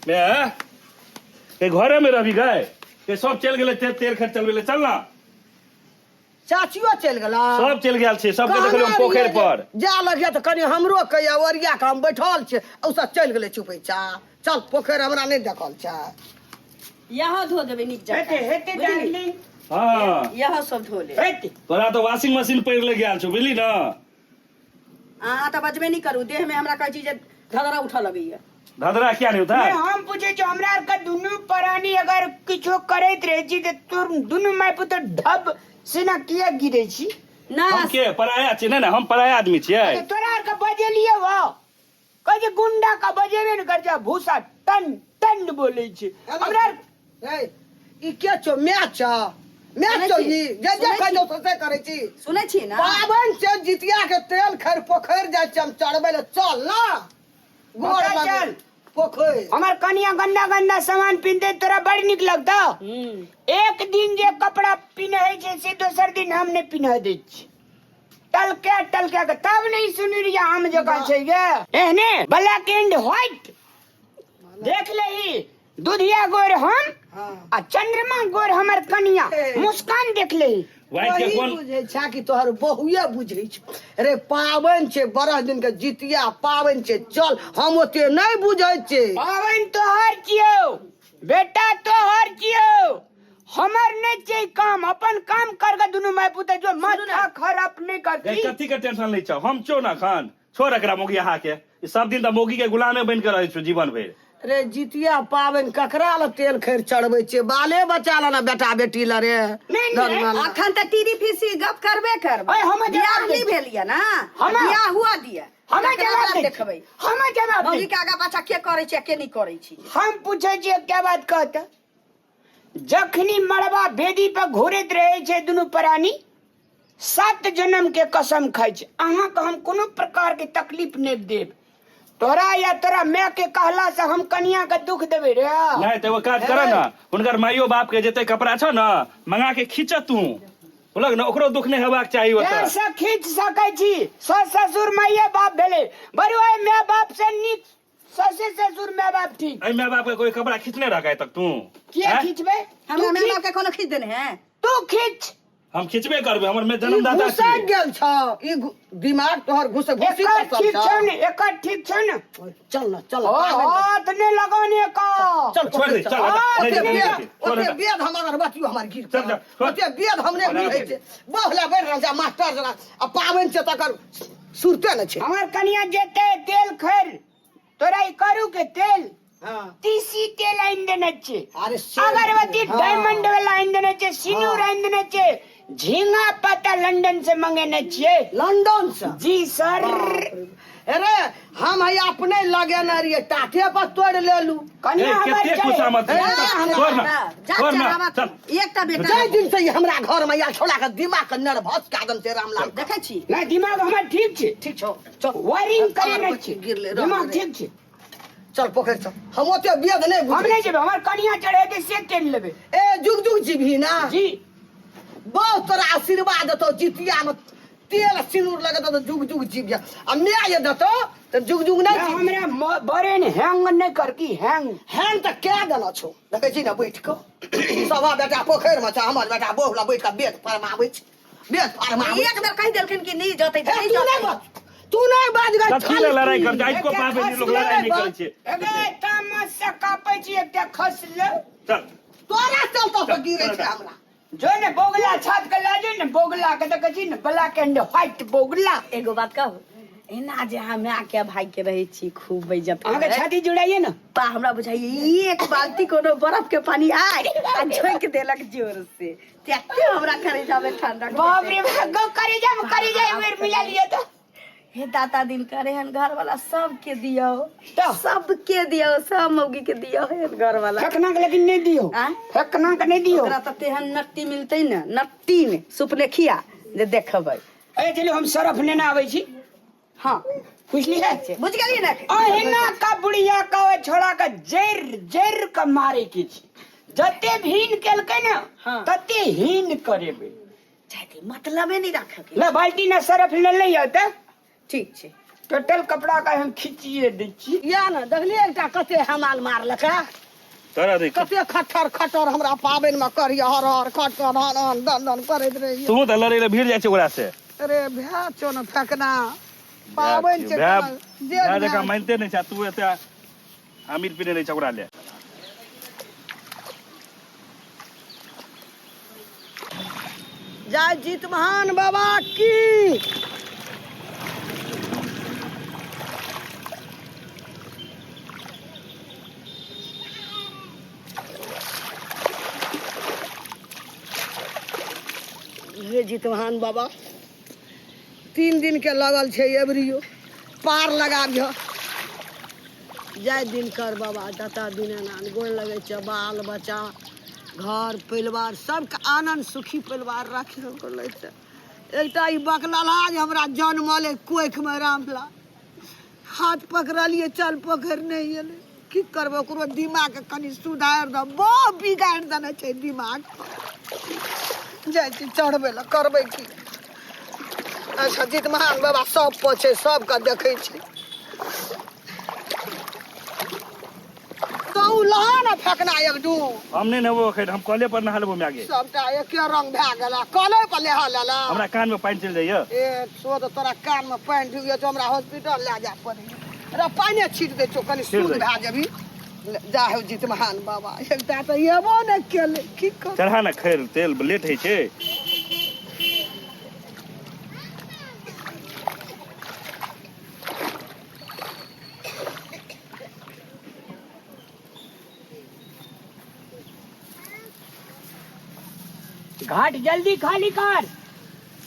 बे के घरे में रहबी गए के सब चल गेलै तेल तेल खर्च चल गेलै चल ना। चाचियो चलि गेला? सब चलि गेल छै, सबके देखलियै हम पोखरि पर। जा लगिया तऽ कनि हमरो कहिया ओरिया कऽ हम बैठल छियै, ओ सब चलि गेलै चुपैचा। चल पोखरि हमरा नहि देखल छै। यहाँ धो देबै नीक जकाँ। हेतै हेतै डार्लिंग। हाँ। यहाँ सब धो ले। हेतै। तोरा तऽ वॉशिंग मशीन पड़ि लग गेल छौ, बुझली ने? अहाँ तऽ बजबे नहि करू, देह में हमरा कहै छी जे धधरा उठऽ लगैया। धधरा किया नहीं उठा? नहीं, हम पूछे छो, हमरा आर के दुनू प्राणी अगर किछो करैत रहे छी त तोर दुनू माय पुत्र ढब सेना किया गिरे छी? ना। हम के पराया छी? नहीं ना, हम पराया आदमी छियै। तो तोरा आर के बजेलिए वो कहै छै गुंडा के बजेबे ने कर छै, भूसा टन टन बोलै छै। हमरा आर ए, ई के छौ? माय छौ? माय छौ ई? जे जे सुनै कहै छी। छौ से करै छी। सुनै छी ना? पाबनि छै जितिया के, तेल खैर पोखरि जाइ छी हम चढ़बै लए, चल ना। गोर ओतऽ लगै। चल। पोखरि। हमर कनिया गंदा गंदा सामान पिनते तोरा बड़ नीक लगतौ? एक दिन जे कपड़ा पिन्है छै से दोसर दिन हम नहि पिन्ह दै छी। टलके टलके के तब नहीं सुनी रिया आम जकाँ छै गे। एहने ब्लैक एंड व्हाइट देख लेही, दुधिया गोर हम आ चंद्रमा गोर हमर कनिया मुस्कान देख लेही। व्हाइट के वही कोन बुझै छै कि तोहर बहुए बुझै छौ? रे पाबनि छै, बरह दिन के जितिया पाबनि छै, चल। हम ओते नहि बुझै छियै। पाबनि तोहर छियौ बेटा, तोहर छियौ, हमर नहि छै काम। अपन काम कर के दुनू माय पुते जो, माथा खराब नहि करती। कथी के टेंशन लै छौ? हम छौ ना खान, छोड़ एकरा मोगियाहा के। ई सब दिन तऽ मौगी के गुलामे बनि के रहै छौ जीवन भरि। रे जितिया पाबनि ककरा लए तेल खैर चढ़बै छियै? बाले बच्चा लए ने, बेटा बेटी लए रे? नहि, नहि। धर्म लए। अखन तऽ टीरी फीसी गप करबे करबै। ओए, हमर जवाब बियाह दे। नहि भेल यऽ ना, बियाह हुआ दिअ, हमे तकरा जवाब बाद दै छी। देखबै हमे जवाब दै। मौगी के आगा पाछा के करै छै आ के नहि करै छै। हम पूछै छियै एकटा बात, कहत जखनी मड़बा वेदी पर घुरैत रहै छै दुनू प्राणी, 7 जन्म के कसम खाइ छै अहाँके हम कोनो प्रकार के तकलीफ नहि देब। तोरा या तोरा माय के कहला से हम कनिया के दुख देबै रे? नहीं तो एगो काज कर ना, हुनकर माइयो बाप के जते कपड़ा छौ ना मंगा के खींच तू, बोलक ना, ओकरो दुख नहीं हेबाक चाही ओतऽ। तें से खींच सकै छी। सास ससुर माइये बाप भेलै बरू, एहि माय बाप से नीक ससे ससुर माय बाप ठीक। एहि माय बाप के कोई कपड़ा खींचने रह तक तू? किया हैं? खींचबै? हमरा तू माय बाप खींच। के कोनो खींच देने है? तू खींच। हम खींचबे करबै, हमर में ई जन्मदाता घुसक छियै। गेल छौ ई, दिमाग तोहर घुस घुसी एकर कसल ठीक छौ। छौ ने? एकर ठीक छौ ने? चल ना, चल। ओ हाथ ने लगाने का। चल। छोड़ दे, चल, हाँ, नहीं, ओते नहीं, बेद नहीं, छोड़ ओते दे। बेद हम अगरबत्ती हमर गिर चल, चल, छोड़। ओते बेद हम नहि बुझै छै। बहुला बढ़ि रहल छै मास्टर जेना आ पाबनि छै तकर सुरते नहि छै। हमर कनिया जेते तेल खैर तोरा ई करू के तेल, तीसी तेल आनि देने छै। अरे से अगरबत्ती डायमंड वाला आनि देने छै, सिनूर आनि देने छै, झींगा पत्ता लंदन से मंगेने छियै। लंदन से? जी सर। अरे हम है अपने लगेने रहियै, टाटे पर तोड़ि लेलू। कनिया ए, हमर कते छै। खुशामद ए, छै। छोड़ ना, जा छोड़ ना, चढ़ावा चल। एकटा बेटा जाहि दिन से ई हमरा घर में आयल छोड़ा के दिमाग के नर्वस कए देने छै रामलाल। देखै छी। नहि, दिमाग हमर ठीक छै। ठीक छौ, चल। वायरिंग करे नहि छै। गिरले रह दिमाग रे। ठीक छै। चल पोखरि चल, हम ओते बेद नहि हम बुझै। नहि जेबै, हमर कनिया चढ़ेतै से तेल लेबै। ए जुग जुग जीभी ना? जी। बहुत तोरा आशीर्वाद देतौ, जितिया में तेल सिन्दूर लगेतौ तऽ जुग जुग जीव जा, आ माय जे देतौ तऽ जुग जुग नहि ना, जीव। हमरा ब्रेन हैंग नहि कर की हैंग। हैंग तऽ कए देने छौ, देखै छी ने बैठ कऽ सभा बेटा पोखरि में छै, हमर बेटा बहु लग बैठ कऽ बेद फरमाबै छै, बेद फरमाबै एक बेर कहि देलखिन कि नहि जतै तऽ हे, नहि तू नहि जतै। बाज, तू नहि बाज गै, कथी लए लड़ाइ कर जाइ को एकटा पाबे खस लोग लड़ाइ नहि करै छै। एगे तामस से कापै छी, एकटा खस ले। चल। तोरा चलते से गिरै छै हमरा। जो ने बोगला छाप के ला जो ने बोगला के देखै छी ने, ब्लैक एंड व्हाइट बोगला। एगो बात कहू, एना जे अहाँ माय के भाई के रहै छी खूब बेइज्जत अहाँके करैत। छाती जुड़ाइए ने बा, हमरा बुझाइए एक बाल्टी कोनो बर्फ के पानी आय आ झोंक देलक जोर से, तते हमरा करेजा में ठंडक। बाप रे बाप, गो करेजा में करेजा एक बेर मिला लियो तो। हे दाता दिन करे हन घर वाला सबके दियो। तो? सबके दियो, सब मौगी के दियो हन घर वाला। फेकना के लेकिन नहीं दियो। आँय? फेकना के नहीं दियो। ओकरा तऽ तेहन नट्टी मिलतै ने, नट्टी ने सुपनेखिया जे देखबै। ए चलू, हम सरफ लेने आबै छी। हाँ। बुझलियै? बुझ गेलियै ने? अहिना का बुढ़िया का ओहि छोड़ा के जड़ जड़ के मारे के छै, जते भीन केलकै ने तते हीन करेबै। जाति मतलबे नहीं राखे के। ले बाल्टी ने सरफ ले ले आते। ठीक छै। टोटल कपड़ा का हम खींचिए दै छी। या ने देखलियै एकटा कते हमाल मारलक है। तोरा देख कते खट्टर खट्टर हमरा पाबनि में करिय, हर हर खट्टर हन हन दन दन करैत रहियै। तू तऽ लड़ै लए भीड़ जाइ छै ओकरा से। अरे भए छौ ने फेकना, पाबनि छै। भए जे भए जकाँ मानिते नहि छै, तू एते आमिर पीने रहै छै ओकरा ले। जय जीत महान बाबा की। हे जितवान बाबा, 3 दिन के लगल छै एबरियो, पार लगाबिह। जय दिनकर बाबा, दाता दीनानाथ गोर लगै छै, बाल बच्चा घर परिवार सबके आनंद सुखी परिवार राखि गोर लगै छै। एकटा ई बकलला जे हमरा जनमल कोखिमे रामला, हाथ पकड़लियै चल पोखरि नहि एलै, की करबै? ओकरो दिमाग कनि सुधारि दऽ, बहुत बिगाड़ि देने छै दिमाग। जाइ छी चढ़बै लए, करबै की? अच्छा जितमहान बाबा सब पर छै, सबके देखै छै। तू लहा ने फेकना एक दू। हम नहि नहेबो एखन, हम कले पर नहा लेबो माय गे। सबटा एके रंग भए गेल, कले पर लेहा लेला। हमरा कान में पानि चलि जाइए। ए सो तऽ तोरा कान में पानि ढुकि जाइ छौ, हमरा हॉस्पिटल लए जाय पड़ैए। रे पानिए छीट दै छौ, कनि छीट शुद्ध दै। भए जेबही। जा हौ जितमहान बाबा, एकटा तऽ एबो ने केलै, की कर। चढ़ा ने खैर तेल, लेट होइ छै। घाट जल्दी खाली कर।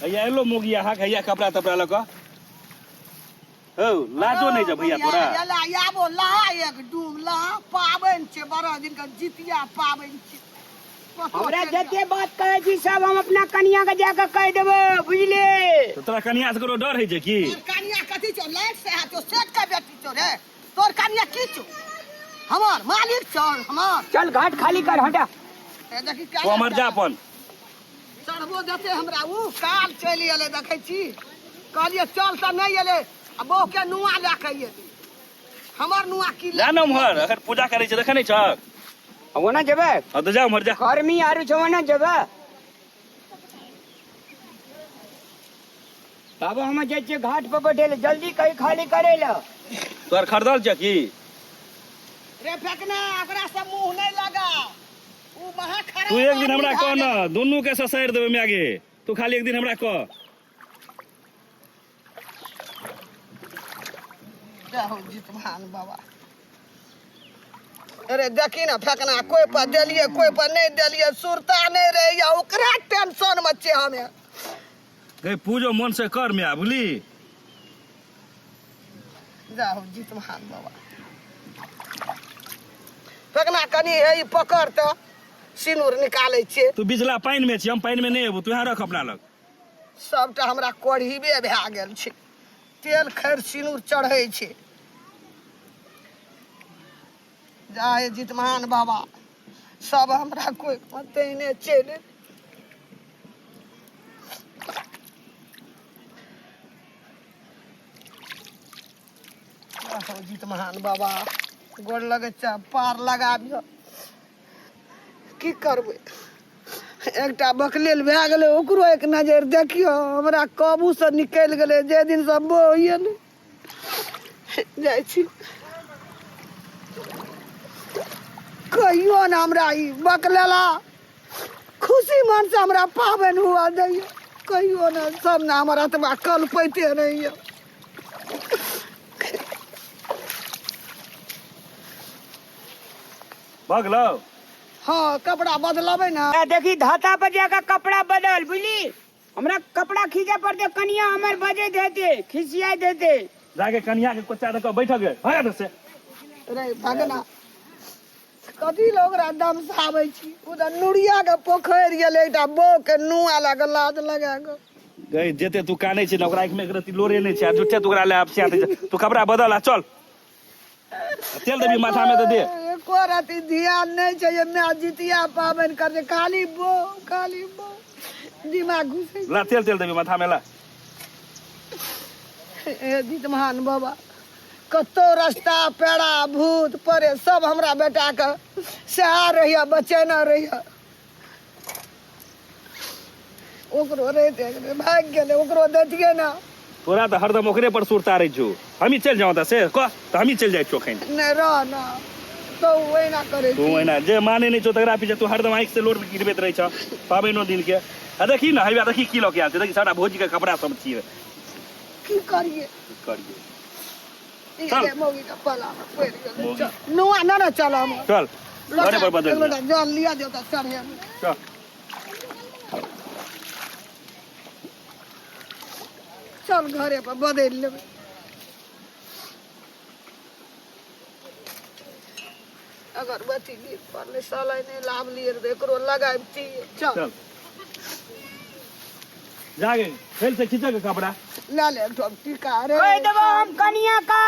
हैया एलो मोगी अहाँ, हैया कपड़ा तपड़ा लऽ कऽ। हौ लाजो नहि जा भैया तोरा? एला आबो लहा एक डूम लहा, पाबनि छै, बड़ा दिन के जितिया पाबनि छै। हमरा जते बात कहै छी सब हम अपना कनिया के जाके कहि देबै, बुझले? तऽ तोरा कनिया से ककरो डर होइ छै की? तोर कनिया कथी छौ? लाइट से हाथ सेठ के बेटी छौ रे। तोर कनिया की छौ? हमर मालिक छौ हमर। चल घाट खाली कर, हटा। ए देखी तू हमर जा अपन। चढ़बो देते हमरा? उ काल चलि एलै, देखै छी। कहलियै चल तऽ नहि एलै, आ बहू के नुआ लए के एलै। हमर नुआ की जा ने उम्हर, अखन पूजा करै छै, देखै नहि छक? ओना जेबै? हँ तऽ जा उम्हर जा। कर्मी आरू छौ, ओना जेबै? बाबू हम जाइ छियै घाट पर बैठे लए, जल्दी कही खाली करे लए। तोहर खरीदल छै की? रे फेकना, ओकरा से मुंह नहि लगा, उ महा खराब तू एक दिन आदमी हमरा भए कह गेल। न, दुनू के ससारि देबै माय गे। तू खाली एक दिन हमरा कह। जय हो जितवान बाबा। अरे देखी ने फेकना, कोई पर देलिए कोई पर नहीं देलिए, सुरता नहीं रही, ओकरा टेंशन में छियै हमे। गई पूजो मन से कर मिया, बुझली? जय हो जितवान बाबा। फेकना कनि हे ई पकड़ तऽ सिनूर निकालै छियै। तू बिजला पानि में छी, हम पानि में नहि एबो, तू यहाँ रख अपना लग। सबटा हमरा कोढ़ीबे भए गेल छै, तेल खैर सिनूर चढ़ै छै। जाय जितमान बाबा, सब हमरा कोई तेहने चलि। जितमान बाबा गोर लगै छै, पार लगाबियौ। की करबै? एकटा बकलेल भए गेलै, ओकरो एक नजर देखियौ। हमरा काबूसँ निकलि गेलै जे दिनसँ बौह ने जाइ छी। कहियो ने हमरा ई बकलेला खुशी मनसँ हमरा पाबनि हुअ दैए, कहियो ने। सब ने हमर आत्मा कलपैते रहैए। भऽ गेलौ? हँ, कपड़ा बदलबै ने। आ देखी धाता पर जाके कपड़ा बदल, बुझली? हमरा कपड़ा खींचे पड़ते, कनिया हमर बजैत हेते, खिसियाइत हेते। जाके कनिया के कोचा दऽ कऽ बैठक गे, भाग एतऽ से। रे भगना, कथी लए ओकरा दमसाबै छी? ओ तऽ नुरिया के पोखरि गेलै एकटा बौह के नुआ लए कऽ लाज लगा कऽ। गई जेते तू कानै छै ने, ओकरा आँखि में एक रत्ती लोरे नहि छै, आ झूठे तू ओकरा ले आब सिया दै छै। तू कपड़ा बदल आ चल। आ तेल देबी माथा में तऽ दे। एको रति ध्यान नहि छै जे माय जितिया पाबनि करतै, खाली बो खाली बो दिमाग घुसै। ला तेल, तेल देबी माथा में ला। हे जितमान बाबा, कतौ रास्ता पेड़ा भूत परे सब हमरा बेटा के सहा रहिया, बचेना रहिया। ओकरो रहिते भागि गेलै, ओकरो दैतियै ना। तोरा तऽ हरदम ओकरे पर सुरता रहै छौ। हमही चलि जाउ तऽ से कह तऽ हमही चलि जाइ छियौ एखन। नहि रह ना, तो ओहिना करै तू ओहिना जे माने नहि छौ तकरा पीछे तू हरदम आँखि से लोर गिरबैत रहै छह पाबनिओ दिनके। आ देखी ने, हैया देखी की लऽ के आयल छै, देखी सबटा भौजी के कपड़ा सब छियै। की करियै? की करियै? ई चल। रे मौगी के पला में पड़ि गेलै। मौगी। चल नुआ न ने चल हम। चल घरे पर बदल एक लोटा जल लिया दियौ तऽ चढ़े। चल चल घरे पर बदलि लेबै। अगरबत्ती गिर पड़लै, सलाइ नहि लाबलियै रहै, एकरो लगाबितियै। चल चल जागे फेर से खींचे के कपड़ा लए ले एकठो टीका रे। कहि देबो हम कनिया का।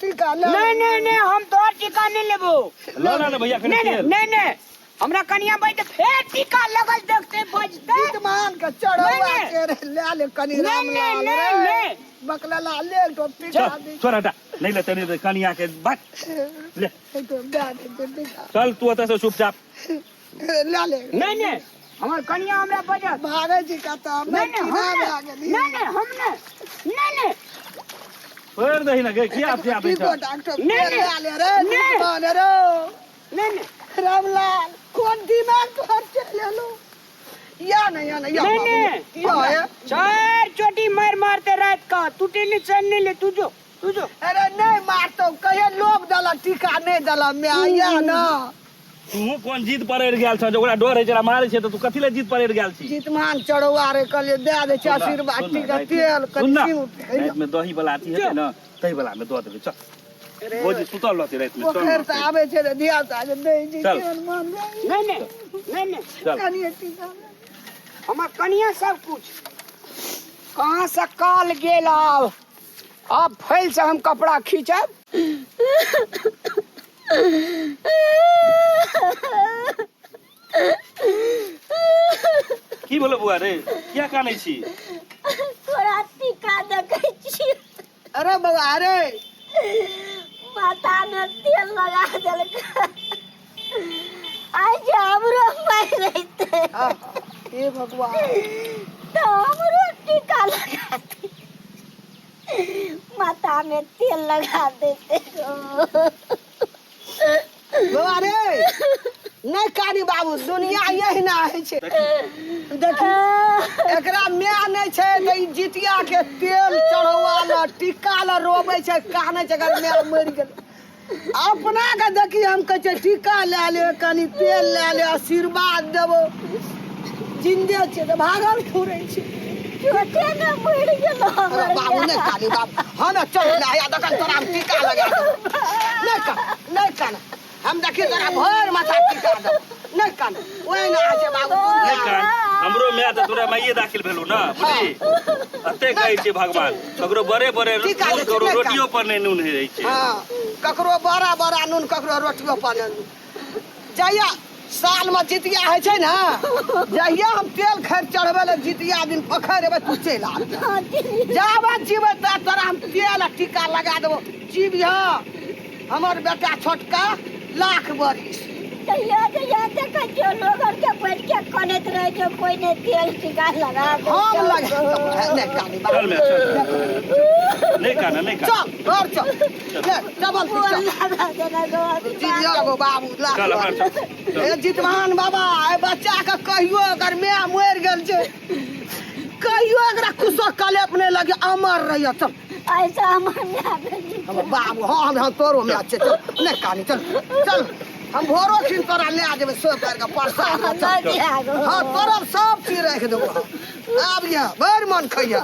टीका ले। नहीं नहीं नहीं, हम तोहर टीका नहीं लेबो। लो ना ना भैया कनि नहीं नहीं तेल। नहीं नहीं, हमरा कनिया बैठ फेर टीका लगल देखते बजते। जितमान के चढ़ौआ नहीं, नहीं। के रे, ले ले कनि नहीं, राम नहीं, लाल नहीं, रे। नहीं। बकलला ले एकठो टीका चल दे। छोड़ हटा, नहीं लेते नहीं लेते, कनिया के बात ले। एकठो दए दे टीका। चल तू ओतऽ से चुपचाप ले ले। नहीं नहीं, हमर कनिया हमरा बजत। भागै छी कतऽ? नहीं नहीं, हम भए नहीं गेली। नहीं नहीं, हम नहीं नहीं नहीं। छोड़ दही ना गे, किया किया की दै को छह? डॉक्टर नहीं, ले नहीं। ले रे नहीं। जितमान रे। नहीं नहीं रामलाल कोन दिमाग तोहर चलि एलो? या नहीं या नहीं या नहीं बाबू, नहीं, या ये। चार चोटी मार मारते रात का टूटे नहीं चल नहीं ले, तू जो तू जो। अरे नहीं मारतो, कहिए लोभ दला टीका नहीं दला मैं या ना। तू कोन जीत पर अड़ि गेल छह जे ओकरा डर होइ छै, मारै छै तऽ तू कथी लए जीत पर अड़ि गेल छी? जितमान चढ़ौआ रे, कहलिए दए दे छै आशीर्वाद टीका तेल सुन ना, कनि सिउर। रातिमे दही वाला अथी हेतै ने, तही वाला मे दऽ देबै। चल भौजी सुतल रहतै रातिमे, चल पोखरि ने। तऽ आबै छै तऽ धिया पुता के दै छै चल। केहन मन भए नहीं नहीं नहीं नहीं, चल। कनिए टीका। हमर कनिया सब कुछ कहाँ से काल गेल। आब आब फैल से हम कपड़ा खींचब। की भेलो बौआ रे, किया कानै छी? तोरा टीका देखै छी। अरे बौआ अरे, माथा में तेल लगा देलकै। आइ जे हमरो मारि रहितै आहा, हे भगवान, तऽ हमरो टीका लगा दैतै, माथा में तेल लगा दैतै। बौआ रे नहि कानी बाबू, दुनिया यही होइ छै। देखी एकरा माय नहि छै तऽ ई जितिया के तेल चढ़ौआ ल टीका ल रोबै छै, कानै छै, एकर माय मरि गेलै। अपना के देखी हम कहै छै टीका लए ले, कनि तेल लए ले, आशीर्वाद देबो, जिन्दे छै तऽ भागल फुरै छै। छोटे ने मरि गेलो अरे हमर। बाबू नहि कानी बाबू, हम चल ना या दखन तोरा हम टीका लगा देबो। नहि कान, नहि कान, हम देखी तोरा भरि माथा टीका देबो। नहि कान, ओहि ना छै बाबू। नहि कान, हमरो माय तऽ तोरा माइये दाखिल भेलौ ने, बुझली? एते कहै छै भगवान ककरो बड़े बड़े टीका नून दै छै, ककरो नहि कान। रोटियो पर नहि नून रहै छै। हाँ, ककरो बड़ा बड़ा नून, ककरो रोटियो पर नहि नून। जहिया साल में जितिया होइ छै ने, जहिया हम तेल खैर चढ़बै लए जितिया दिन पोखरि एबै, तू चलि आब। जाबे जीबै ता तोरा हम तेल आ टीका लगा देबो। जीविह हमर बेटा छोटका लाख बरिस। जहिया जहिया देखै छियौ लोग आरके बैठ के कनैत रहै छै, कोइ नहि तेल टीका लगा दै हम छै। लगा देबो। नहि कानी बाबू। चल माय चल, नहि कान, नहि कान। चल घर चल, ले डबल बोल चल। लगा देना गो। जीविह गो बाबू लाख चल अपना बरिस। चल। हे जितवान बाबा, एहि बच्चा के कहियो अगर माय मरि गेल छै, कहियो एकरा कुशो कलेप नहि लगे, अमर रहिय। चल ऐसा हमर माय भेल। हमर बाबू, हाँ हम तोरो माय छै। चल नहि कानी, चल चल, हम भोरो खिन तोरा लए जेबै सो पैर के प्रसाद लए, चल। नहि दिया गो। हाँ, तोरा सब चीज राखि देबो। आब यऽ भरि मन खैया।